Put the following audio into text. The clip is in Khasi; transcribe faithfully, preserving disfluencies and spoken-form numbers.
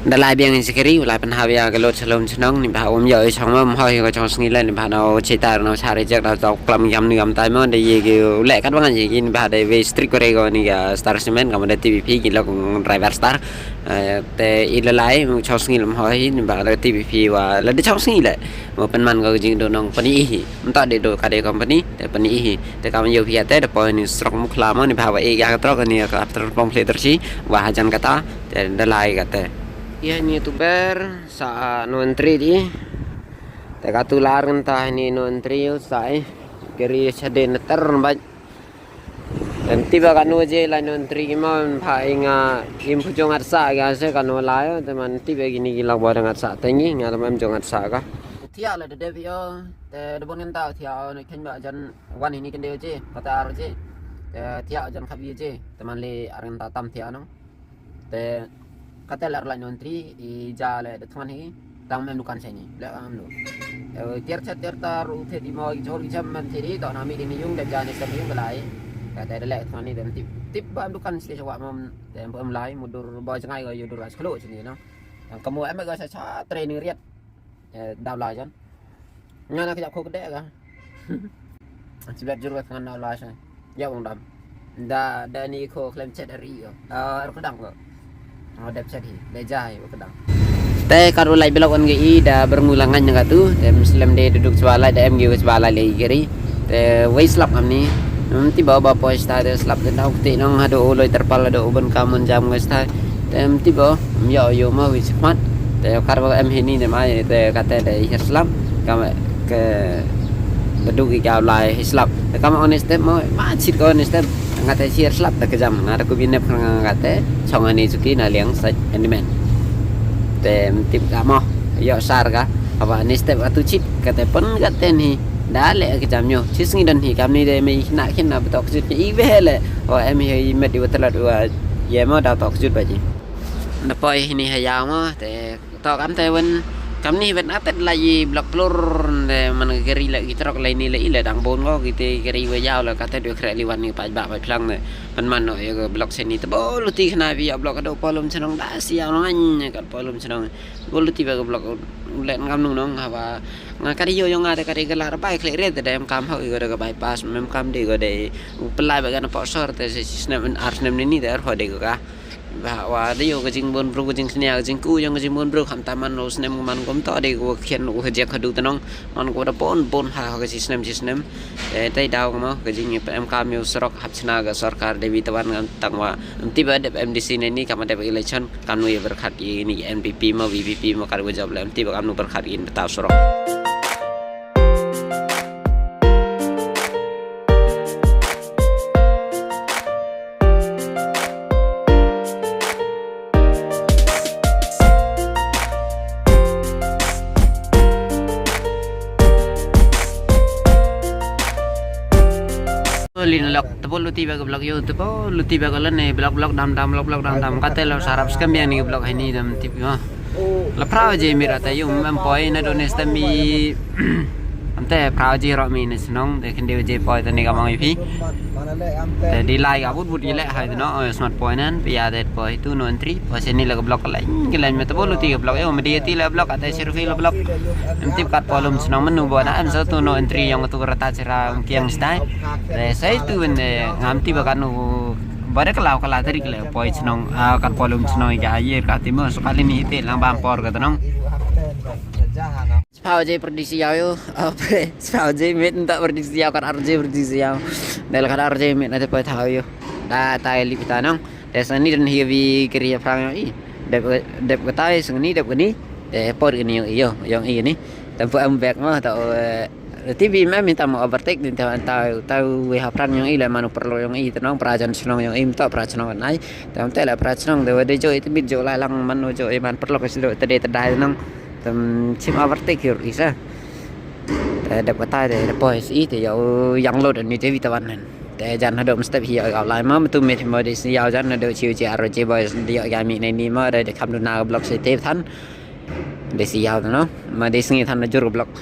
Da lai biang ïa ka kari, u lai pynhaw ïa ka load sha lum shnong, neibhah um ïoh ïa shong mo, ym hoi ïa ka shong sngi leh, neibhah na u chetar na u cha reject, da u klam ïam nu ïam tai mo, da ïa ki u leh kat ba ngan ïa ki, neibhah da wei strict kore ko ni ka Star Cement, ka mo da T V P, ki lok driver Star. Eh, te i la lai, u shong sngi lem hoi, neibhah da T V P wa, la da shong sngi leh. Mo pynman ko ka jingduh nong pyni hi. Mynta dei duh ka dei company, te pyni hi. Te ka mo ïoh phi ïa te, da poi ni surok Mukhla mo, neibhah wa i ïa ka trok ni ka trok pom khle tersi, wa hajan kata, te da lai kata. Ïa ni tu ber sa no entry di. Te ka tu lar kan ta ni no entry u sa i. Kari sa de na ter baj. Em tiba ka no je la no entry ki ma pha i nga im phu jong at sa ga se ka no la yo te man tiba ki ni ki la bo dang at sa te ngi nga lam em jong at sa ka. Thiah la de de yo te de bon ngan ta thiah ne khen ba jan wan ini kende je kata ar je. Te thiah jan khap ye je te man le ar ngan ta tam thiah no. Te kata lar la no entry i ja le de thon hi tang mem dukan seni le am lo. Tiar chat tiar tar u thet i mo i jor i jam man thiri to na mi ding yung de ja ni sem yung belai. Kata de le thon ni de tip tip ba am dukan stage wa mam de em lai mudur ba jangai ga yudur as khlo sini no. Yang kamu em ga sa sa training riat. Dau lai jan. Nga na ka jap ko kede ka. Sibet jur ka ngan na lai sa. Ya wong dam. Da da ni ko klem chat ari ko. Ar ko dang ko. Dep chat hi. Da jai ko dang. Te ka ru lai belok an ge i da berngu la ngan ka tu. Te muslim de duduk chwa lai da em ge chwa lai le geri. Te wei slap ngam ni. Nanti bawa bawa poi sta de slap de dau kti nong hado uloi terpal hado uban kamun jam ngai sta. Te em ti bo em yo yo ma wi smat. Te kar ba em hini ne ma te kate de hir slap. Ka ke bedu ki ka lai hi slap. Te ka ma on step ma ma chit ko on step. Nga te hir slap te kejam nga te ku binep nga te chong ani suki na liang sa endimen. Te em ti ka mo yo sar ka. Aba ni step atu chit kate pon kate ni. Da le kejam yo chis ngi dan hi kam ni de me na khin na betok chit i be le. O em hi met i watalat wa ye mo da tok jut ba ji. Na poi hini ha yaw mo te to kam te wen kam ni wen atet la i blok plur de man geri la i trok la ni la i le dang bon go ki te geri wa yaw la ka te du kre li wan ni pa ba pa phlang ne. Man man no ye blok seni te bo luti khna bi ya blok do polum chnong da si yaw ngan kat polum chnong. Bo luti ba blok len ngam nung nong ha ba nga ka yo yo nga de ka de la bai khle re de em kam ho i go de bypass mem kam de go de. Pelai ba gan po sor te si snem ar snem ni ni te ar ho de ka. Ba wa de yo ka jingbon bru ka jingsnia ka jingku yong ka jingbon bru kham taman lo snem man kom to de ko khian u hajek hadu tanong man ko da pon pon ha ka si snem si snem. Te tai daw mo ka jing em kam yo sorok hap chna ka sorkar de bi tawan ngam tang wa em ti ba de M D C ne ni kam de election kam nu ye berkhat ye ni N P P mo V P P mo kar go job le em ti ba kam nu berkhat ye betaw sorok. Lin lok tebol luti ba ka blok yo tebol luti ba ka lane blok blok dam dam blok blok dam dam kate lo sarap skam yang ni blok hani dam tip yo. La prau je mi rata yum em poi na do ne stem mi. Ante prau je ro mi ne snong de khinde je poi tani ka mang pi. Te di lai ka but but ye le hai no smart poi nan pi ya de poi tu no entry poi seni la ka blok la ngi la me to bolu ti ka blok yo me di ti la blok ate sirfi la blok. Em tip kat polum snong menu bo na em so tu no entry yong tu rata chira kiang stai. Te sai tu ne ngam ti ba kanu. Bare kala kala tari kala poi chnong a kan polum chnong ya ye ka ti mo so kali ni te lang bam por ka tnong. Spau je perdisi yau yo. Apa? Spau je mit nta perdisi yau kan arje perdisi yau. Del kan arje mit na te poi thau yo. Da tai li pita nong. Te sani dan hi bi kri ya prang yo i. Dep dep ka tai sani dep ka ni. Te por ka ni yo yo yong i ni. Tempo am bek mo ta. Ti bi me mi tam overtake ni ta ta ta wi ha pran yong i le manu perlo yong i tenong prajan chnong yong i mto pra chnong nai. Tam te le pra chnong de wede jo i ti bit jo lai lang manu jo i man perlo ke silo te de te dai nong. Tam chim overtake yor i sa. Te dep kata de de poi si te yo yang lo de ni te wi tawan nen. Te jan hado mstep hi yo lai ma tu me mo de si yo jan hado chiu chi aro chi boy de yo ya mi ne ni ma de de kam du na blok si te than. De si yo no ma de sngi than jur blok.